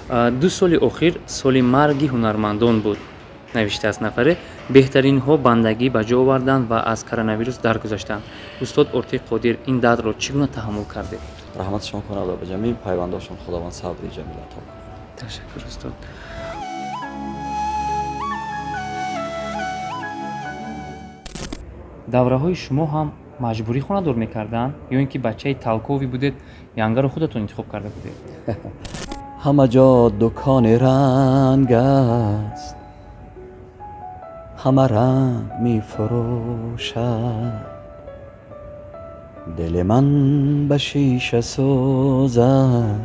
Ду соли охир соли марги ҳунармандон буд, навиштааст нафаре. Беҳтаринҳо бандагӣ ба ҷо оварданд ва аз коронавирус даргузаштанд. Устод Ортиқ Қодир, ин дардро чӣ гуна таҳаммул кардед? Раҳматшон кунад ва ба ҷамеи пайвандошон Худованд сабри ҷамил ато кунад. Ташаккур, устод. Давраҳои шумо ҳам маҷбурӣ хонадор мекарданд ё ин ки бачаи талковӣ будед, янгаро худатон интихоб карда будед? Ҳама ҷо дукони ранг аст, ҳама ранг мефурӯшад, дили ман ба шиша сӯзад,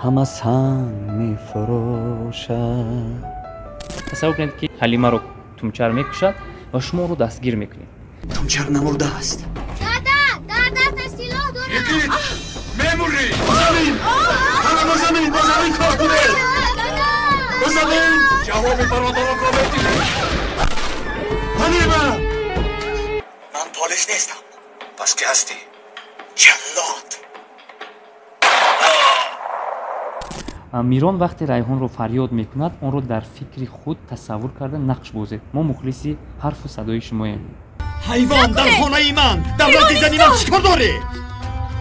ҳама санг мефурӯшад. Тасаввур кунед, ки Ҳалимаро Тумчар мекушад ва шумо ӯро дастгир мекунед. Тумчар намурдааст. Дада, дар дасташ силоҳ дорад. Мемурӣ! Ба замин! Ҳама ба замин! Ба замин кор кунед! Ба замин! Ҷавоби бародаронро медиҳед! Ҳалима! Ман полис нестам. Пас ки ҳастӣ? Ҷаллод! Мирон вақте Райҳонро фарёд мекунад, онро дар фикри худ тасаввур карда нақш бозед. Мо мухлиси ҳарфу садои шумоем. Ҳайвон, дар хонаи ман, дар назди зани ман чӣ кор дорӣ?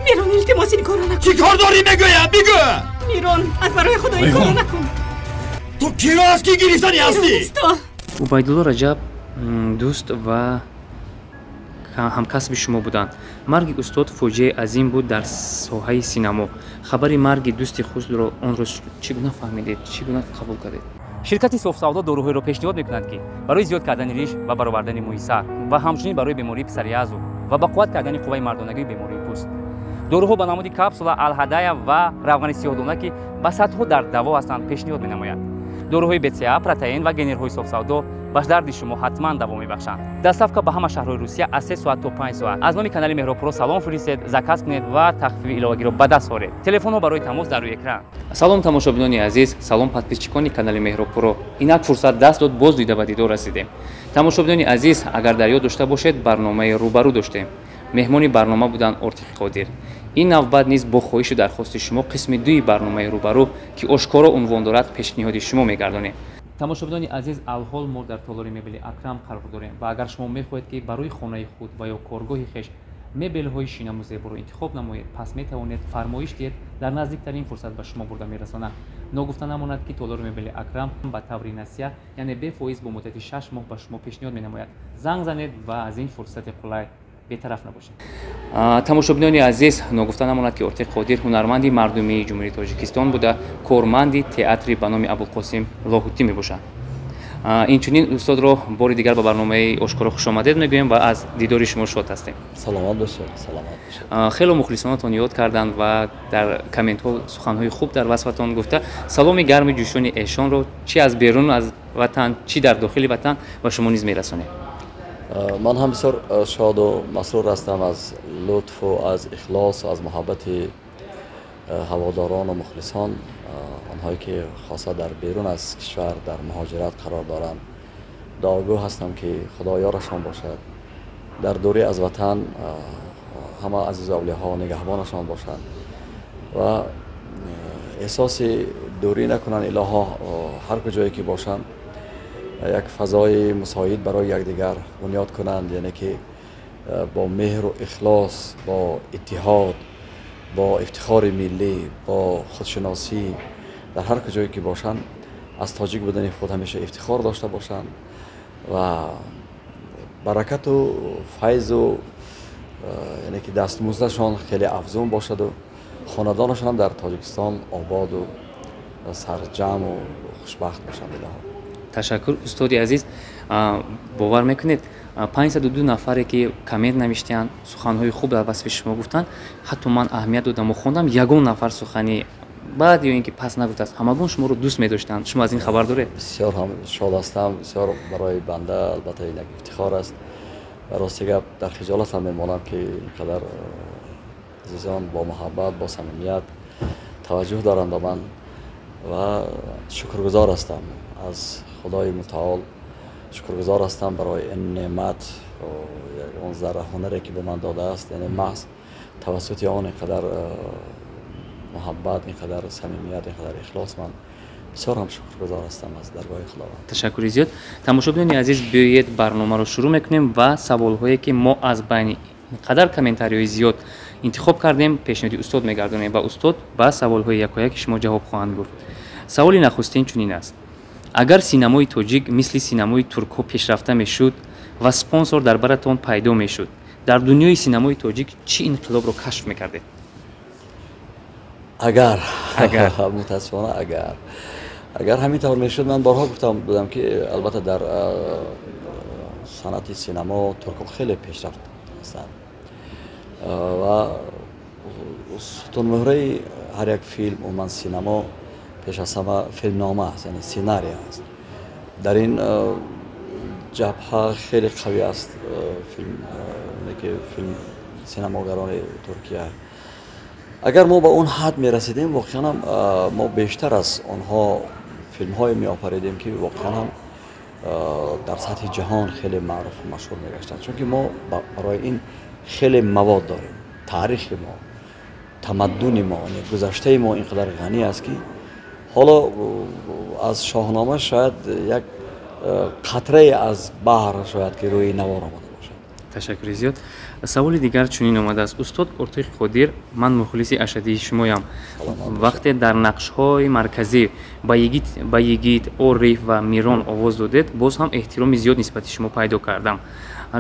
Мирон, илтимос, ин корро накун. Чӣ кор дорӣ, мегӯям, бигӯ! Мирон, аз барои Худо ин корро накун. Ту киро аз ки гирифтанӣ ҳастӣ? Убайдулло Раҷаб дӯст ва ҳамкасби шумо буданд. Марги устод фоҷиаи азим буд дар соҳаи синамо. Хабари марги дӯсти худро он рӯз чӣ гуна фаҳмидед, чӣ гуна қабул кардед? Ширкати Софсавдо доруҳоеро пешниҳод мекунад, ки барои зиёд кардани риш ва баровардани мӯи сар ва ҳамчунин барои бемории псориазу ва ба қувват кардани қувваи мардонагии бемории пӯст. Доруҳо ба намуди капсула, алҳадая ва равғани сиёҳдона, ки ба садҳо дард даво ҳастанд, пешниҳод менамояд. Доруҳои БЦА, протеин ва генерҳои Софсавдо ба дарди шумо ҳатман даво мебахшанд. Доставка ба ҳама шаҳрҳои Русия аз 3 соат то 5 соат. Аз номи канали Меҳробпуро салом фиристед, заказ кунед ва тахфифи иловагиро ба даст оред. Телефонҳо барои тамос дар рӯи экран. Салом, тамошобинони азиз, салом, подписчикони канали Меҳробпуро. Инак фурсат даст дод, боз дида ба дидор расидем. Тамошобинони азиз, агар дар ёд дошта бошед, барномаи рӯбарӯ доштем. Меҳмони барнома буданд Ортиқи Қодир. Ин навбат низ бо хоҳишу дархости шумо қисми дуи барномаи рӯбарӯ, ки ошкоро унвон дорад, пешниҳоди шумо мегардонем. Тамошобинони азиз, алҳол мо дар толори мебели Акрам қарор дорем ва агар шумо мехоҳед, ки барои хонаи худ ва ё коргоҳи хеш мебелҳои шинаму зеборо интихоб намоед, пас метавонед фармоиш диҳед, дар наздиктарин фурсат ба шумо бурда мерасонанд. Ногуфта намонад, ки толори мебели Акрам ба таври насия, яъне бефоиз бо муддати 6 моҳ ба шумо пешниҳод менамояд. Занг занед ва аз ин фурсати қулай бетараф набошед. Тамошобинони азиз, ногуфта намонад, ки Ортиқ Қодир ҳунарманди мардумии Ҷумҳурии Тоҷикистон буда, корманди театри ба номи Абулқосим Лоҳутӣ мебошад. Инчунин устодро бори дигар ба барномаи ошкоро хушомадед мегӯем ва аз дидори шумо шод ҳастем. Саломат бошед, саломат бошед. Хело мухлисонатон ёд карданд ва дар комментҳо суханҳои хуб дар васфатон гуфта, саломи гарми ҷӯшони эшонро чи аз берун аз ватан, чи дар дохили ватан ба шумо низ мерасонем. Ман ҳам бисёр шоду масрур ҳастам аз лутфу аз ихлосу аз муҳаббати ҳаводорону мухлисон, онҳое ки хоса дар берун аз кишвар дар муҳоҷират қарор доранд. Дуогӯ ҳастам, ки Худо ёрашон бошад, дар дурӣ аз ватан ҳама азизу авлиёҳо нигаҳбонашон бошанд ва эҳсоси дурӣ накунанд. Илоҳо, ҳар куҷое ки бошанд, як фазои мусоид барои якдигар бунёд кунанд, яъне ки бо меҳру ихлос, бо иттиҳод, бо ифтихори миллӣ, бо худшиносӣ дар ҳар куҷое ки бошанд, аз тоҷик будани худ ҳамеша ифтихор дошта бошанд ва баракату файзу, яъне ки дастмуздашон хеле афзун бошаду хонадонашон дар Тоҷикистон ободу сарҷамъу хушбахт бошанд. Илоҳо. Ташаккур, устоди азиз. Бовар мекунед, 502 нафаре ки коммент навиштаанд, суханҳои хуб дар васфи шумо гуфтанд, ҳатто ман аҳамият додаму хондам, ягон нафар сухани баъд ё ин ки пас нагуфтааст. Ҳамагон шуморо дӯст медоштанд. Шумо аз ин хабар доред? Бисёр ҳам шод ҳастам, бисёр барои банда албатта ин як ифтихор аст. Рости гап, дар хиҷолат ҳам мемонам, ки ин қадар азизон бо муҳаббат, бо самимият таваҷҷӯҳ доранд ба ман ва шукргузор ҳастам аз Худои мутаол, шукргузор ҳастам барои ин неъмат, он зарра ҳунаре ки ба ман додааст, яъне маҳз тавассути он ин қадар муҳаббат, ин қадар самимият, ин қадар ихлос, ман бисёр ҳам шукргузор ҳастам аз даргоҳи Худованд. Ташаккури зиёд. Тамошобинони азиз, биёед барномаро шурӯъ мекунем ва саволҳое ки мо аз байни ин қадар комментариҳои зиёд интихоб кардем, пешниҳоди устод мегардонем ва устод ба саволҳои якояки шумо ҷавоб хоҳанд гуфт. Саволи нахустин чунин аст: агар синамои тоҷик мисли синамои туркҳо пешрафта мешуд ва спонсор дар баратон пайдо мешуд, дар дунёи синамои тоҷик чӣ инқилобро кашф мекардед? Агар мутаассифона агар ҳамин тавр мешуд, ман борҳо гуфтам будам ки албатта дар санъати синамо туркҳо хеле пешрафт ҳастанд ва сутунмуҳраи ҳар як филм, умуман синамо пеш аз ҳама филмнома аст, яъне сценария аст. Дар ин ҷабҳа хеле қавӣ аст филм синамогарони Туркия. Агар мо ба он ҳад мерасидем, воқеан ҳам мо бештар аз онҳо филмҳое меофаридем ки воқеан ҳам дар сатҳи ҷаҳон хеле маъруфу машҳур мегаштанд, чунки мо барои ин хеле мавод дорем. Таърихи мо, тамаддуни мо, гузаштаи мо ин қадар ғанӣ аст ки ҳоло аз Шоҳнома шояд як қатрае аз баҳр шояд ки рӯи навор омада бошад. Ташаккури зиёд. Саволи дигар чунин омадааст: устод Ортиқ Қодир, ман мухлиси ашаддии шумоям. Вақте дар нақшҳои марказӣ ба йигит, Ориф ва Мирон овоз додед, боз ҳам эҳтироми зиёд нисбати шумо пайдо кардам.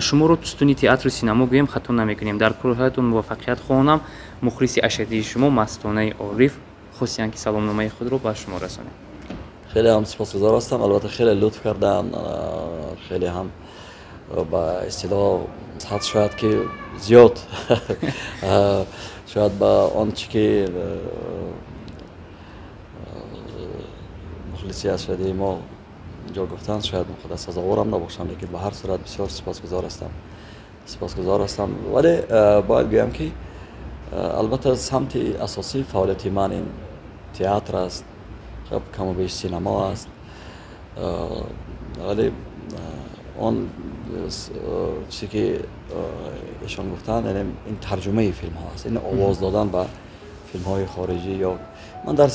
Шуморо сутуни театру синамо гӯем хато намекунем. Дар корҳоятон муваффақият хоҳонам. Мухлиси ашаддии шумо Мастонаи Ориф хостиянд ки саломномаи худро ба шумо расонем. Хеле ҳам сипосгузор ҳастам. Албатта хеле лутф кардам, хеле ҳам ба истилоҳ ҳад шояд ки зиёд шояд ба он чи ки мухлиси ашаддии мо инҷо гуфтанд, шояд он қадар сазоворам набошам, лекин ба ҳар сурат бисёр сипосгузор ҳастам, сипосгузор ҳастам. Вале бояд гӯям ки албатта самти асосии фаъолияти ман ин театр аст, каму беш синамо аст, вале он чизе ки эшон гуфтанд, яъне ин тарҷумаи филмҳо аст, ин овоз додан ба филмҳои хориҷӣ. Ё ман дар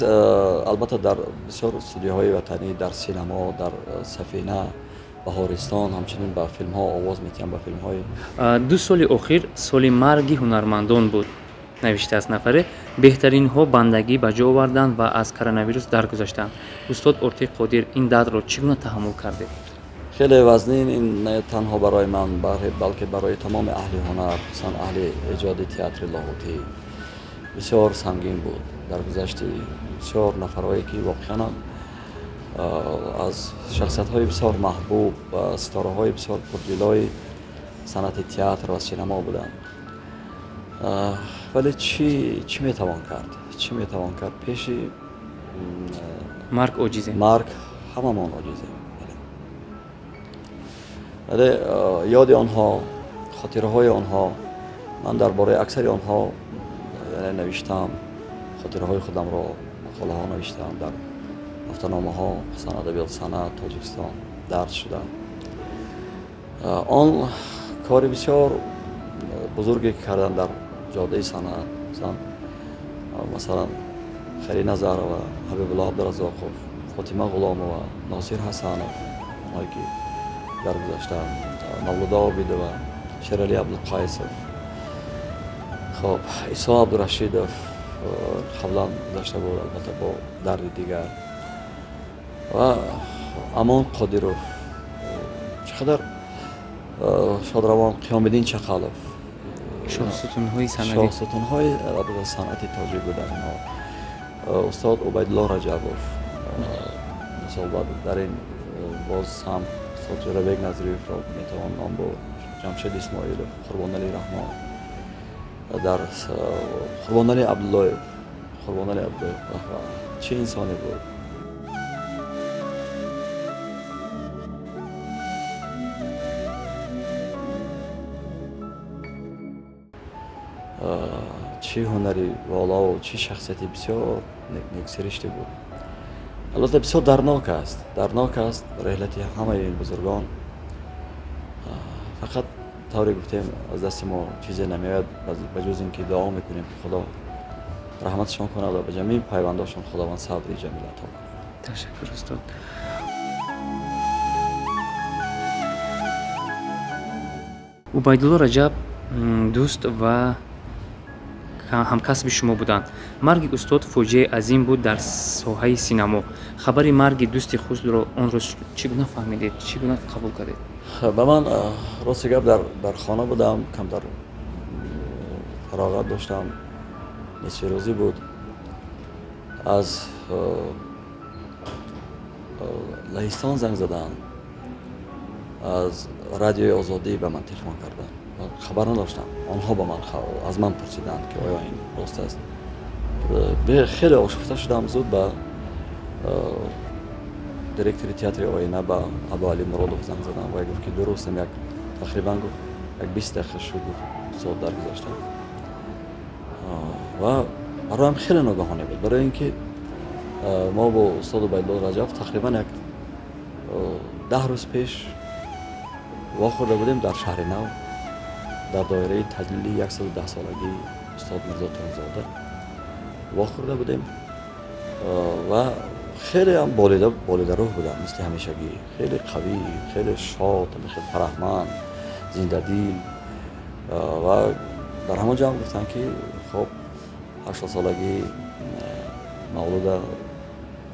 албатта дар бисёр студияҳои ватанӣ, дар синамо, дар Сафина, Баҳористон ҳамчунин ба филмҳо овоз метиҳам, ба филмҳои 2 соли охир соли марги ҳунармандон буд, навиштааст нафаре. Беҳтаринҳо бандагӣ ба ҷо оварданд ва аз коронавирус даргузаштанд. Устод Ортиқ Қодир, ин дардро чӣ гуна таҳаммул кардед? Хеле вазнин ин на танҳо барои ман, балки барои тамоми аҳли ҳунар, хусусан аҳли эҷоди театри Лоҳутӣ бисёр сангин буд. Дар гузашти бисёр нафарҳое ки воқеан аз шахсиятҳои бисёр маҳбуб ва ситораҳои бисёр пурҷилои санъати театр ва синамо буданд. Вале чӣ метавон кард? Чӣ метавон кард? Пеши марг оҷизем. Марг ҳамамон оҷизем. Вале ёди онҳо, хотираҳои онҳо, ман дар бораи аксари онҳо навиштам, хотираҳои худамро мақолаҳо навиштам дар ҳафтаномаҳо, хусусан адабиёт санъат Тоҷикистон дарс шудам. Он кори бисёр бузурге ки карданд дар ҷодаи санъат, масалан Хайри Назарова, Ҳабибулло Абдуразоқов, Фотима Ғуломова, Носир Ҳасанов, онҳое ки даргузаштанд, Мавлуда Обидова, Шерали Абдулқайсов, хоб Исо Абдурашидов қаблан гузашта буд, албатта бо дарди дигар, ва Амон Қодиров, чӣ қадар шодравон Қиёмиддин Чақалов, шоҳсутунҳои шоҳсутунҳои санъати тоҷик буданд инҳо. Устод Убайдулло Раҷабов, мисол дар ин боз ҳам устод Ҷӯрабек Назриевро метавон ном бурд, Ҷамшед Исмоилов, Қурбоналӣ Раҳмон, дар Қурбоналӣ Абдуллоев, Қурбоналӣ Абдуллоев чӣ инсоне буд. Чӣ ҳунари волову чӣ шахсияти бисёр нексириште буд. Албатта бисёр дарднок аст, дарднок аст реҳлати ҳамаи ин бузургон. Фақат тавре гуфтем, аз дасти мо чизе намеояд ба ҷуз ин ки дуо мекунем ки Худо Раҳматшон кунад ва ба ҷамеи пайвандошон Худованд сабри ҷамил ато кунад. Ташаккур, устод. Убайдулло Раҷаб дӯст ва ҳамкасби шумо буданд. Марги устод фоҷиаи азим буд дар соҳаи синамо. Хабари марги дӯсти худро он рӯз чӣ гуна фаҳмидед, чӣ гуна қабул кардед? Ба ман рости гап дар хона будам, камтар фароғат доштам, нисфи рӯзӣ буд. Аз Лаҳистон занг заданд, аз радиои Озодӣ ба ман телефон карданд. Хабар надоштам. Онҳо ба ман аз ман пурсиданд, ки оё ин рост аст. Хеле ошуфта шудам, зуд ба директори театри Оина ба Абуалӣ Муродов занг задам ва гуфт, ки дурустам, як тақрибан гуфт як 20 дақиқа шуд, гуфт устод даргузаштанд. Ва бароям хеле ногаҳонӣ буд, барои ин ки мо бо устод Убайдулло Раҷаб тақрибан як 10 рӯз пеш вохӯрда будем дар шаҳри Нав, дар доираи таҷлили 110-солагии устод Мирзо Турсунзода вохӯрда будем ва хеле ҳам болидарӯҳ будам, мисли ҳамешагӣ, хеле қавӣ, хеле шод, хеле фараҳманд, зиндадил. Ва дар ҳамон ҷо ҳам гуфтанд, ки хоб 80-солагии мавлуда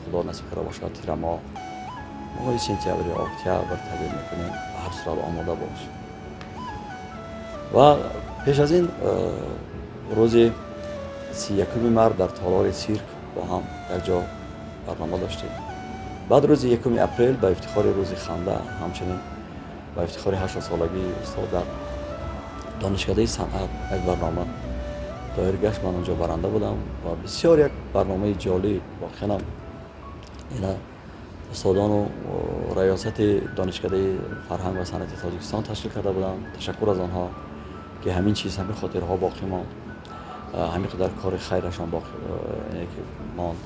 Худо насиб карда бошад, тирамоҳ, моҳи сентябр ё октябр таҷлил мекунем, ба ҳар сурат омода бош. Ва пеш аз ин рӯзи 31 март дар толори сирк бо ҳам якҷо барнома доштем. Баъд рӯзи 1 апрел ба ифтихори рӯзи ханда, ҳамчунин ба ифтихори 80-солагии устод дар донишкадаи санъат як барнома доир гашт. Ман онҷо баранда будам ва бисёр як барномаи ҷолиб, воқеан ина устодону раёсати донишкадаи фарҳанг ва санъати Тоҷикистон ташкил карда будам. Ташаккур аз онҳо, ки ҳамин чиз, ҳамин хотирҳо боқӣ монд, ҳамин қадар кори хайрашон боқӣ монд.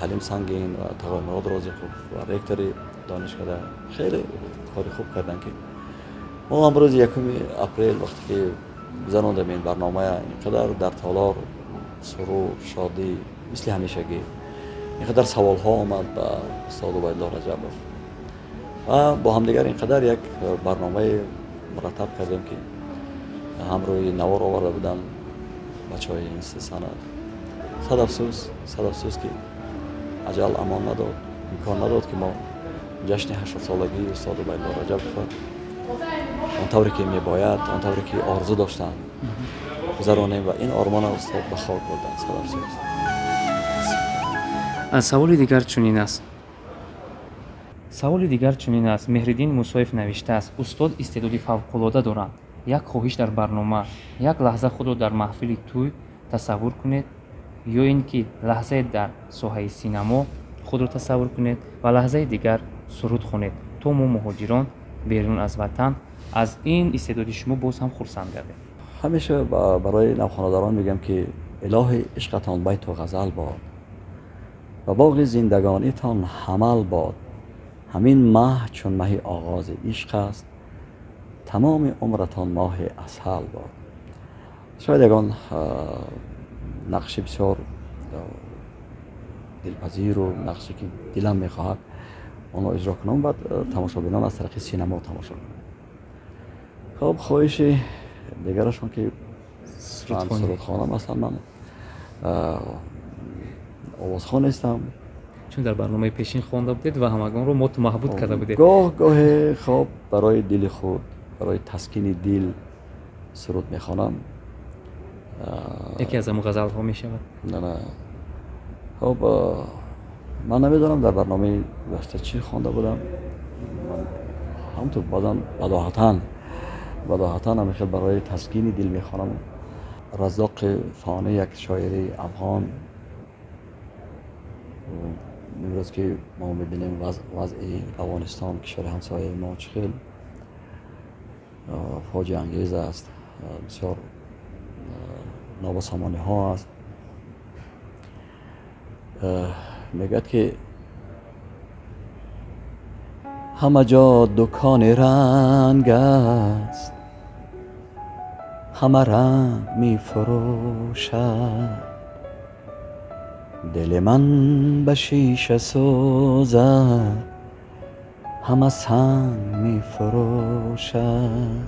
Ҳалим Сангин ва Тағоймурод Розиқов ва ректори донишкада хеле кори хуб карданд, ки мо ҳам рӯзи 1 апрел вақте ки гузарондем ин барнома, ин қадар дар толор сурур, шодӣ, мисли ҳамешагӣ, ин қадар саволҳо омад ба устод Убайдулло Раҷабов ва бо ҳамдигар ин қадар як барномаи мураттаб кардем, ки ҳам рӯи навор оварда будам бачаҳои институти санъат. Сад афсӯс, ки аҷал амон надод, имкон надод, ки мо ҷашни 80-солагии устод Убайдулло Раҷабовро он тавре ки мебояд, он тавре ки орзу доштанд гузаронем ва ин ормона устод ба хок бурданд. Сад афсӯс. Саволи дигар чунин аст. Саволи дигар чунин аст. Меҳриддин Мусоев навиштааст: устод истеъдоди фавқулода доранд. Як хоҳиш дар барнома, як лаҳза худро дар маҳфили тӯй тасаввур кунед, ё ин ки лаҳзае дар соҳаи синамо худро тасаввур кунед ва лаҳзаи дигар суруд хонед, то мо муҳоҷирон берун аз ватан аз ин истеъдоди шумо боз ҳам хурсанд гардем. Ҳамеша барои навхонадорон мегӯям, ки илоҳи ишқатон байту ғазал бод ва боғи зиндагонитон ҳамал бод. Ҳамин маҳ чун маҳи оғози ишқ аст, тамоми умратон моҳи асал бод. Шояд ягон нақши бисёр дилпазиру нақше ки дилам мехоҳад онро иҷро кунам, баъд тамошобинон аз тариқи синамо тамошо кунанд. Хоб, хоҳиши дигарашон ки сурудхонам, аслан ман овозхон нестам. Чун дар барномаи пешин хонда будед ва ҳамагонро моту маҳбуд карда будед. Гоҳ гоҳе хоб барои дили худ, барои таскини дил суруд мехонам. Яке аз ҳамон ғазалҳо мешавад? Не. Хоб, ман намедонам дар барномаи гузашта чӣ хонда будам. Ҳамтур баъзан бадоҳатан ҳамин барои таскини дил мехонам. Раззоқи Фонӣ, як шоири афғон, имрӯз ки мо мебинем вазъи Афғонистон, кишвари ҳамсояи мо, чӣ хел фоҷиаангез аст, бисёр нобасомониҳо аст. Мегӯяд, ки ҳама ҷо дукони ранг аст, ҳама ранг мефурӯшад. Дили ман ба шиша сӯзад, ҳама санг мефурӯшад.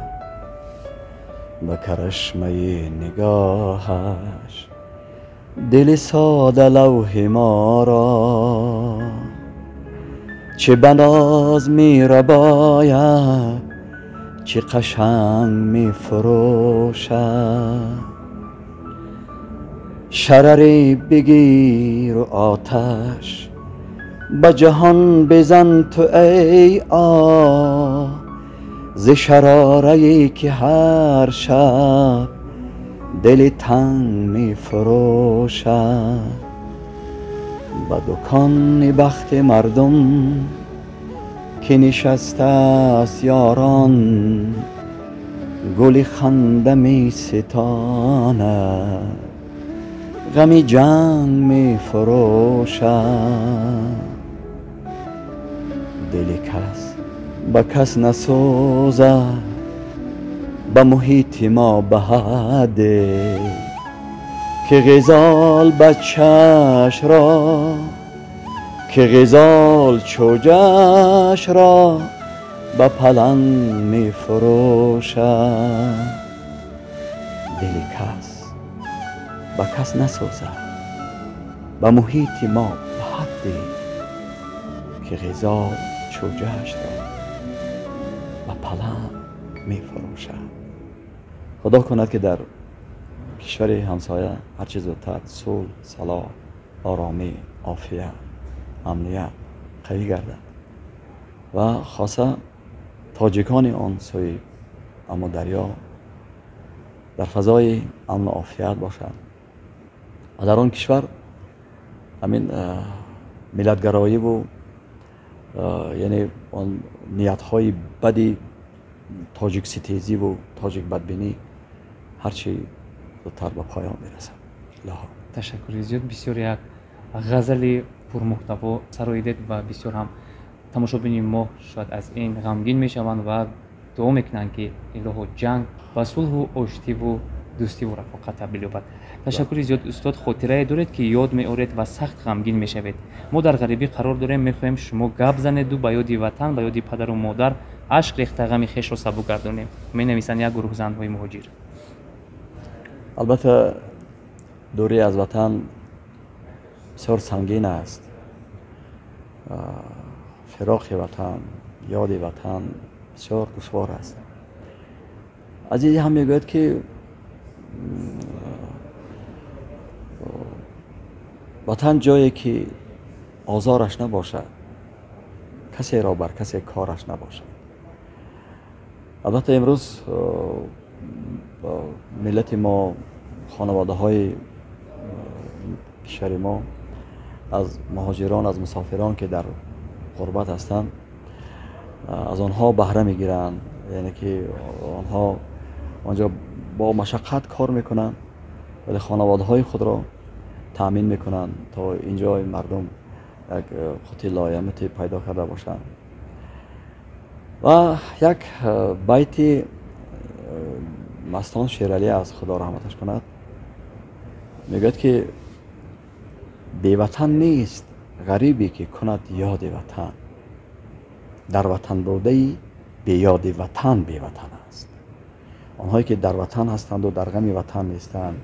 Ба карашмаи нигоҳаш дили сода лавҳи моро чӣ ба ноз мерабояд, чӣ қашанг мефурӯшад. Шараре бигиру оташ ба ҷаҳон бизан ту эй оҳ, зи шарорае ки ҳар шаб дили танг мефурӯшад. Ба дукони бахти мардум ки нишастааст ёрон, гули ханда меситонад, ғами ҷанг мефурӯшад. Дили кас ба кас насӯзад, ба муҳити мо ба ҳадде ки ғизол бачаашро, ки ғизол чӯҷаашро ба паланг мефурӯшад. Дили кас ба кас насӯзад, ба муҳити мо ба ҳадде ки ғизол чӯҷаашро ба паланг мефурӯшад. Худо кунад ки дар кишвари ҳамсоя ҳарчи зудтар сулҳ, салоҳ, оромӣ, офият, амният қавӣ гардад ва хоса тоҷикони он сӯи Амударё дар фазои амну офият бошанд ва дар он кишвар ҳамин миллатгароиву яъне он ниятҳои бади тоҷикситезиву тоҷикбадбинӣ ҳарчи зудтар ба поён мерасад. Ташаккури зиёд. Бисёр як ғазали пурмуҳтаво сароидед ва бисёр ҳам тамошобини мо шояд аз ин ғамгин мешаванд ва дуо мекунанд, ки илоҳо ҷанг ба сулҳу оштиву дӯстиву рафоқат табдил ёбад. Ташаккури зиёд устод. Хотирае доред, ки ёд меоред ва сахт ғамгин мешавед? Мо дар ғарибӣ қарор дорем, мехоҳем шумо гап занеду ба ёди ватан, ба ёди падару модар ашк рехта ғами хешро сабук гардонем, менависанд як гурӯҳ занҳои муҳоҷир. Албатта, дурӣ аз ватан бисёр сангин аст. Фироқи ватан, ёди ватан бисёр душвор аст. Азизи ҳам мегӯяд, ки ватан ҷое ки озораш набошад, касеро бар касе кораш набошад. Албатта, имрӯз миллати мо, хонаводаҳои кишвари мо аз муҳоҷирон, аз мусофирон, ки дар ғурбат ҳастанд, аз онҳо баҳра мегиранд, яъне ки онҳо онҷо бо машаққат кор мекунанд, вале хонаводаҳои худро таъмин мекунанд, то инҷо мардум як қути лоямате пайдо карда бошанд. Ва як байти Мастон Шералӣ аз Худо раҳматаш кунад, мегӯяд, ки беватан нест ғарибе ки кунад ёди ватан, дар ватан будаи беёди ватан беватан аст. Онҳое ки дар ватан ҳастанду дар ғами ватан нестанд,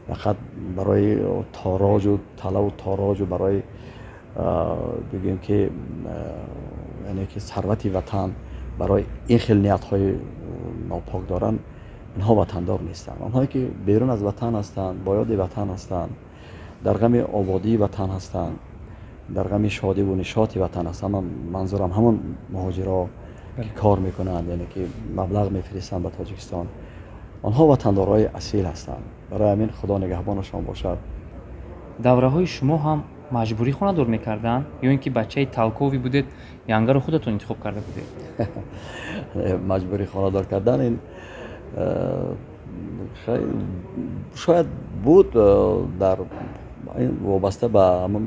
фақат барои тороҷу талаву тороҷу барои бигӯем ки яъне ки сарвати ватан, барои ин хел ниятҳои нопок доранд, инҳо ватандор нестанд. Онҳое ки берун аз ватан ҳастанд, бо ёди ватан ҳастанд, дар ғами ободии ватан ҳастанд, дар ғами шодиву нишоти ватан ҳастанд, ман манзурам ҳамон муҳоҷиро ки кор мекунанд, яъне ки маблағ мефиристанд ба Тоҷикистон, онҳо ватандорҳои асил ҳастанд. Барои ҳамин Худо нигаҳбонашон бошад. Давраҳои шумо ҳам маҷбурӣ хонадор мекарданд ё ин ки бачаи талковӣ будед, янгаро худатон интихоб карда будед? Маҷбурӣ хонадор кардан ин шояд буд, дар вобаста ба ҳамон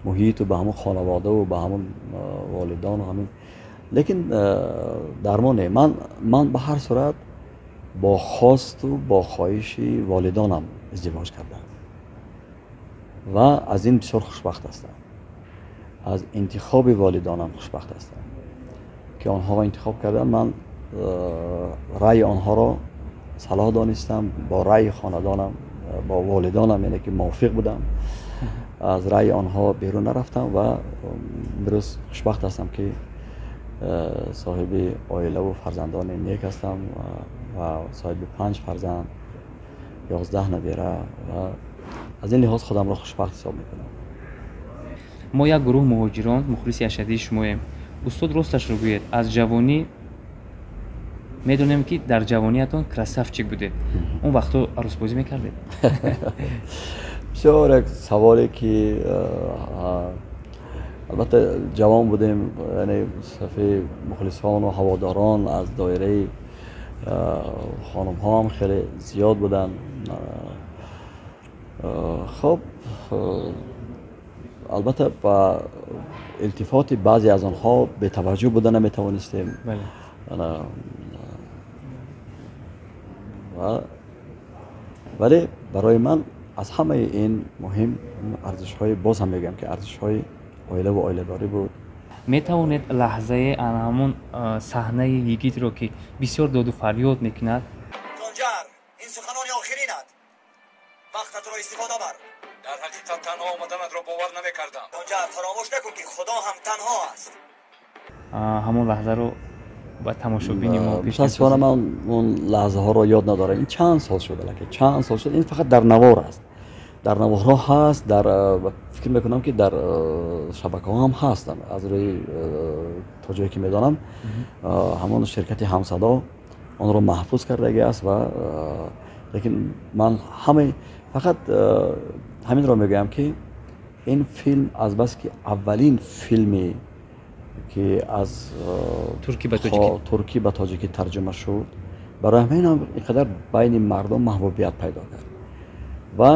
муҳиту ба ҳамон хонаводаву ба ҳамон волидону ҳамин, лекин дар мо не. Ман ба ҳар сурат Бо хосту бо хоҳиши волидонам издивоҷ кардам ва аз ин бисёр хушбахт ҳастам. Аз интихоби волидонам хушбахт ҳастам, ки онҳоро интихоб кардам. Ман раъи онҳоро салоҳ донистам, бо раъи хонадонам, бо волидонам, яъне ки мувофиқ будам, аз раъи онҳо берун нарафтам ва имрӯз хушбахт ҳастам, ки соҳиби оилаву фарзандони нек ҳастам ва соҳиби 5 фарзанд, 11 набера ва аз ин лиҳоз худамро хушбахт ҳисоб мекунам. Мо як гурӯҳ муҳоҷирон мухлиси ашаддии шумоем. Устод, росташро гӯед, аз ҷавонӣ медонем, ки дар ҷавониятон красавчик будед. Он вақтҳо арӯсбозӣ мекардед? Бисёр як саволе, ки албатта ҷавон будем, яъне сафи мухлисону ҳаводорон аз доираи хонумҳо ҳам хеле зиёд буданд. Хоб, албатта ба илтифоти баъзе аз онҳо бетаваҷҷӯҳ буда наметавонистем. Вале барои ман аз ҳамаи ин муҳим арзишҳои, боз ҳам мегӯям, ки арзишҳои оила ва оиладорӣ буд. Метавонед лаҳзаи ҳамон саҳнаи йигитро, ки бисёр доду фарёд мекунад? Тунҷар, ин суханони охиринат, вақтатро истифода бар. Дар ҳақиқат танҳо омаданатро бовар намекардам. Тунҷар, фаромӯш накун, ки худо ҳам танҳо аст. Ҳамон лаҳзаро ба тамошобини мо мутаассифона ман он лаҳзаҳоро ёд надорам. Ин чанд сол шуд, аллакай чанд сол шуд. Ин фақат дар навор аст, дар наворҳо ҳаст, дар фикр мекунам, ки дар шабакаҳо ҳам ҳастанд. Аз рӯи то ҷое ки медонам, ҳамон ширкати Ҳамсадо онро маҳфуз кардагӣ аст. Ва лекин ман ҳамаи фақат ҳаминро мегӯям, ки ин филм азбаски аввалин филме ки аз туркӣ ба тоҷикӣ тарҷума шуд, барои ҳамин ҳам ин қадар байни мардум маҳбубият пайдо кард. Ва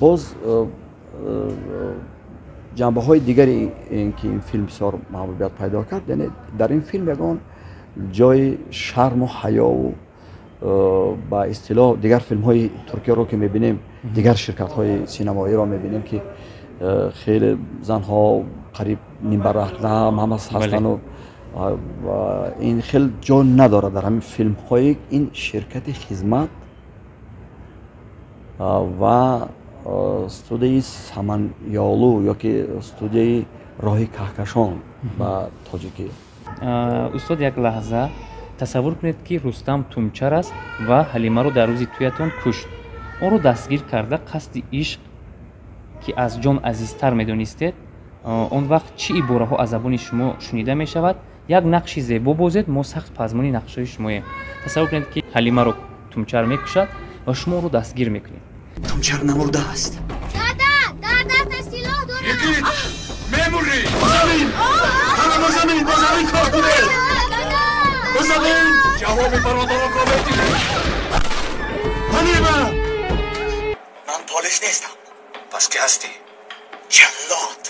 боз ҷанбаҳои дигари ин ки ин филм бисёр маҳбубият пайдо кард, яъне дар ин филм ягон ҷои шарму ҳаёву ба истилоҳ дигар филмҳои туркияро ки мебинем, дигар ширкатҳои синамоиро мебинем, ки хеле занҳо қариб нимбараҳна ҳама ҳастану ин хел ҷо надорад дар ҳамин филмҳои ин ширкати Хизмат ва студияи Саманёлу ёки студияи Роҳи Каҳкашон ба тоҷикӣ. Устод, як лаҳза тасаввур кунед, ки Рустам Тумчар аст ва Ҳалимаро дар рӯзи тӯятон кушт. Онро дастгир карда қасди ишқ, ки аз ҷон азизтар медонистед, он вақт чӣ ибораҳо аз забони шумо шунида мешавад? Як нақши зебо бозед, мо сахт пазмони нақшҳои шумоем. Тасаввур кунед, ки Ҳалимаро Тумчар мекушад ва шумо онро дастгир мекунед. Тумчар намурдааст. Дада, дар дасташ силоҳ дорад. Йигит, мемурӣ. Ба замин, ҳама ба замин, ба замин кор кунед. Ба замин, ҷавоби бародаронро медиҳед. Ҳалима! Ман полис нестам. Пас ки ҳастӣ? Ҷаллод.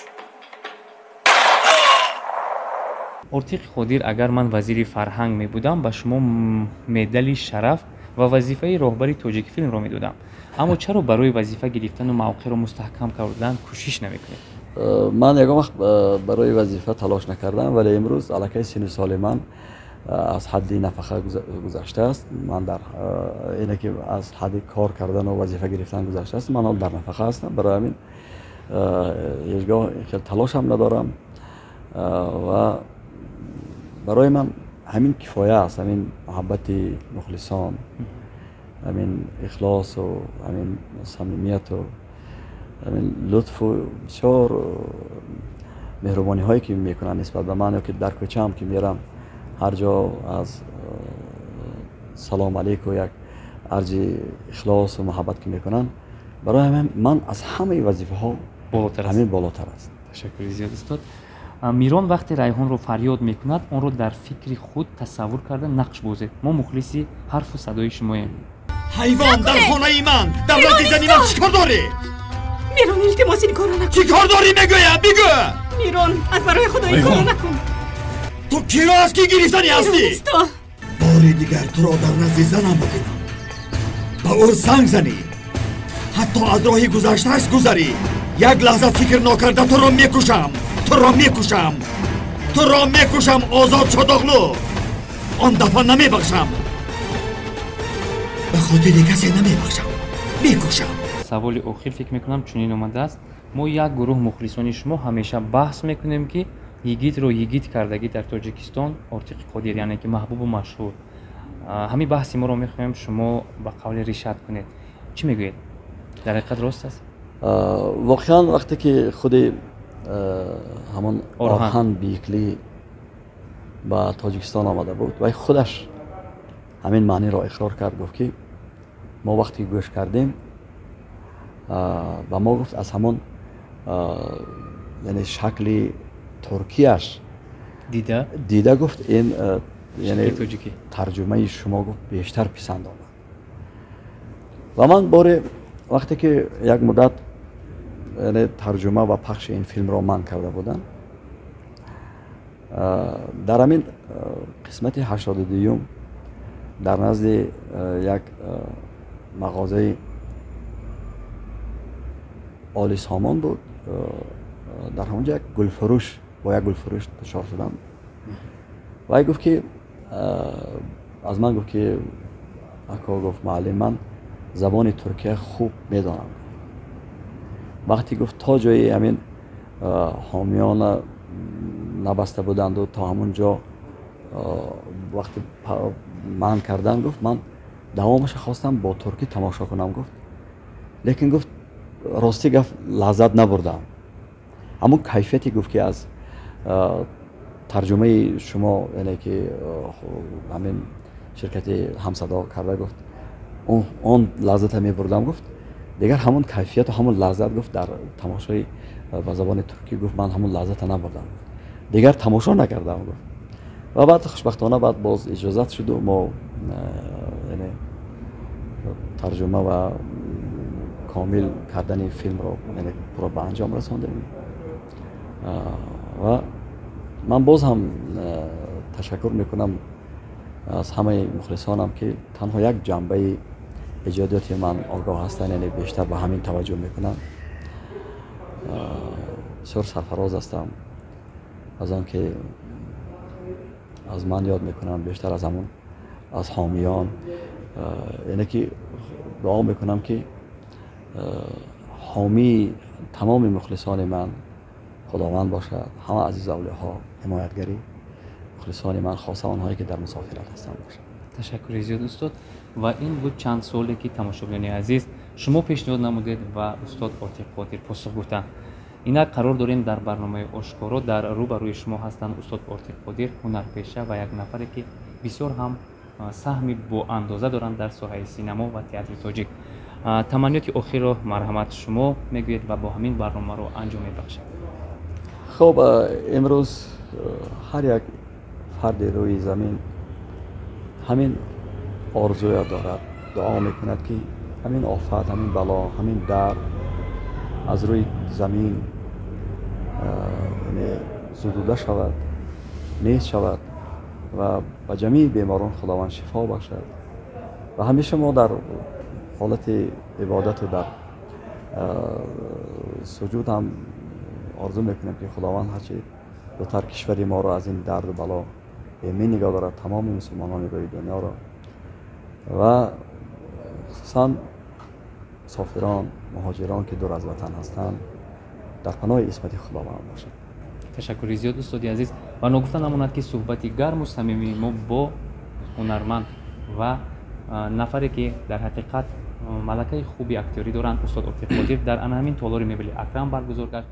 Ортиқи Қодир, агар ман вазири фарҳанг мебудам, ба шумо медали шараф ва вазифаи роҳбари Тоҷикфилмро медодам. Аммо чаро барои вазифа гирифтану мавқеъро мустаҳкам кардан кӯшиш намекунед? Ман ягон вақт барои вазифа талош накардам, вале имрӯз аллакай сину соли ман аз ҳадди нафақа гузаштааст. Ман дар ине ки аз ҳадди кор кардану вазифа гирифтан гузаштааст, ман ҳол дар нафақа ҳастам. Барои ҳамин ҳеҷ гоҳ хел талошам надорам ва барои ман ҳамин кифоя аст, ҳамин муҳаббати мухлисон, ҳамин ихлосу ҳамин самимияту ҳамин лутфу бисёр меҳрубониҳое ки мекунанд нисбат ба ман, ё ки дар кӯчаам ки мерам, ҳар ҷо аз салом алейку як арҷи ихлосу муҳаббат ки мекунанд, барои ҳамин ман аз ҳамаи вазифаҳо ҳамин болотар аст. Ташаккури зиёд, устод. Мирон вақте Райҳонро фарёд мекунад, онро дар фикри худ тасаввур карда нақш бозед. Мо мухлиси ҳарфу садои шумоем. Ҳайвон, дар хонаи ман, дар назди зани ман чӣ кор дорӣ? Мирон, илтимос, ин корро накун. Чӣ кор дорӣ, мегӯям, бигӯ! Мирон, аз барои худо ин корро накун. Ту киро аз кӣ гирифтанӣ ҳастӣ? Бори дигар туро дар назди занам бибинам. Ба ӯ занг занӣ, ҳатто аз роҳи гузаштааш гузарӣ, як лаҳза фикр нокарда туро мекушам, туро мекушам, туро мекушам, Озод Шодоғлу. Он дафъа намебахшам, ба хотири касе намебахшам, мекушам. Саволи охир фикр мекунам чунин омадааст: мо як гурӯҳ мухлисони шумо ҳамеша баҳс мекунем, ки йигитро йигит кардагӣ дар Тоҷикистон Ортиқи Қодир, яъне ки маҳбубу машҳур. Ҳамин баҳси моро мехоҳем шумо ба қавли ришат кунед. Чӣ мегӯед? Дар ҳақиқат рост аст? Воқеан, вақте ки худи ҳамон Орҳан Бийикли ба Тоҷикистон омада буд, вай худаш ҳамин маъниро иқрор кард, гуфт ки мо вақте гӯш кардем, ба мо гуфт, аз ҳамон яъне шакли туркияш дида дида, гуфт, ин яъне тарҷумаи шумо, гуфт, бештар писанд омад. Ва ман боре вақте ки як муддат яъне тарҷума ва пахши ин филмро ман карда будам, дар ҳамин қисмати 82-юм дар назди як мағозаи Олисомон буд, дар ҳамонҷо як гулфурӯш, бо як гулфурӯш дучор шудам. Вай гуфт ки аз ман гуфт ки ако, гуфт, муаллим, ман забони туркия хуб медонам. Вақте, гуфт, то ҷои ҳамин ҳомиёна набаста буданду то ҳамон ҷо вақте манъ кардан, гуфт, ман давомаша хостам бо туркӣ тамошо кунам, гуфт, лекин, гуфт, ростӣ гап, лаззат набурдам. Ҳамон кайфияте, гуфт, ки аз тарҷумаи шумо, яъне ки ҳамин ширкати Ҳамсадо карда, гуфт, он лаззата мебурдам, гуфт, дигар ҳамон кайфияту ҳамон лаззат, гуфт, дар тамошои ба забони туркӣ, гуфт, ман ҳамон лаззата набурдам, дигар тамошо накардам, гуфт. Ва баъд хушбахтона баъд боз иҷозат шуду мо яъне тарҷума ва комил кардани филмро яъне пурра ба анҷом расондем. Ва ман боз ҳам ташаккур мекунам аз ҳамаи мухлисонам, ки танҳо як ҷанбаи эҷодиёти ман огоҳ ҳастанд, яъне бештар ба ҳамин таваҷҷӯҳ мекунанд. Бисёр сарфароз ҳастам аз он ки аз ман ёд мекунанд, бештар аз ҳамон аз ҳомиён. Яъне ки дуо мекунам, ки ҳомии тамоми мухлисони ман Худованд бошад, ҳама азизу авлиёҳо ҳимоятгари мухлисони ман, хоса онҳое ки дар мусофират ҳастанд, бошад. Ташаккури зиёд, устод. Ва ин буд чанд суоле, ки тамошобинони азиз шумо пешниҳод намудед ва устод Ортиқ Қодир посух гуфтанд. Инак қарор дорем дар барномаи Ошкоро, дар рӯ ба рӯи шумо ҳастанд устод Ортиқ Қодир, ҳунарпеша ва як нафаре, ки бисёр ҳам саҳми боандоза доранд дар соҳаи синамо ва театри тоҷик. Таманниёти охирро марҳамат шумо мегӯед ва бо ҳамин барномаро анҷом мебахшед. Хуб, имрӯз ҳар як фарди рӯи замин ҳамин орзуя дорад, дуо мекунад, ки ҳамин офат, ҳамин бало, ҳамин дард аз рӯи замин яъне зудуда шавад, нест шавад ва ба ҷамеи беморон Худованд шифо бахшад. Ва ҳамеша мо дар ҳолати ибодату дар суҷуд ҳам орзу мекунем, ки Худованд ҳарчи зудтар кишвари моро аз ин дарду бало эмин нигоҳ дорад, тамоми мусулмонони рӯи дунёро ва хусусан мусофирон, муҳоҷирон, ки дур аз ватан ҳастанд, дар паноҳи исмати Худованд бошад. Ташаккури зиёд, устоди азиз. Ва ногуфта намонад, ки суҳбати гарму самимии мо бо ҳунарманд ва нафаре, ки дар ҳақиқат малакаи хуби актёрӣ доранд, устод Ортиқ Қодир, дар ана ҳамин толори мебели Акрам баргузор гашт.